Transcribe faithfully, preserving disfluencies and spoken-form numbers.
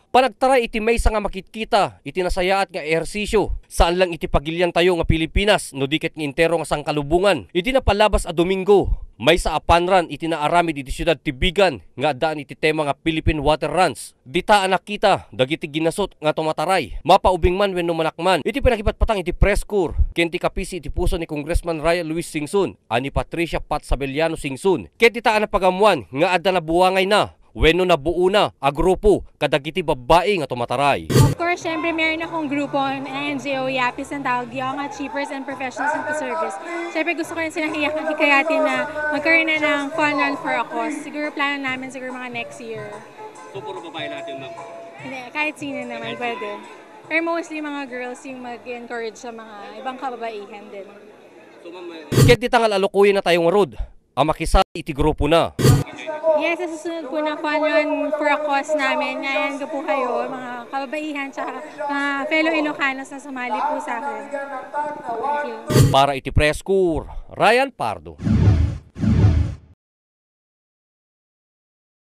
Panagtaray iti maysa nga makitkita iti nasayaat nga ehersisyo, saan lang iti pagiliantayo nga Pilipinas no di ket nga entero nga sangkalubongan. Iti napalabas a Domingo, maysa a fun run iti naaramid iti siudad ti Vigan nga addaan iti tema nga Philippine Water Runs. Dita a nakita dagiti ginasut nga tumataray, mapaubing man wenno manakman. Iti panagipatpatang iti press corps ken ti kapisi iti puso ni Congressman Ryan Luis Singson a ni Patricia Pat Sabeliano Singson, ket dita a napagammoan nga adda nabuangayna wenno nabuona a grupo kadagiti babbai nga tumataray. Of course, syempre meron akong grupo na N G O, YAPIS ang tawag, Young Achievers and Professionals into Service. Syempre gusto ko rin silang hiyak-, hikayatin na magkaroon na ng fun run for a cause. Siguro plano namin siguro mga next year. So, puro babae lahat yun, ma'am? Hindi, kahit sino naman pwede. Pero mostly mga girls yung mag-encourage sa mga ibang kababaihan din. So, ma'am, eh, ket dita nga alukuyen na tayo nga road a makisali iti grupo na. Yes, sa susunod po na fun run for a cause namin, ngayon ko po kayo, mga kababaihan, tsaka mga fellow Ilocanos na sumali po sa akin. Thank you. Para iti press corps, Ryan Pardo.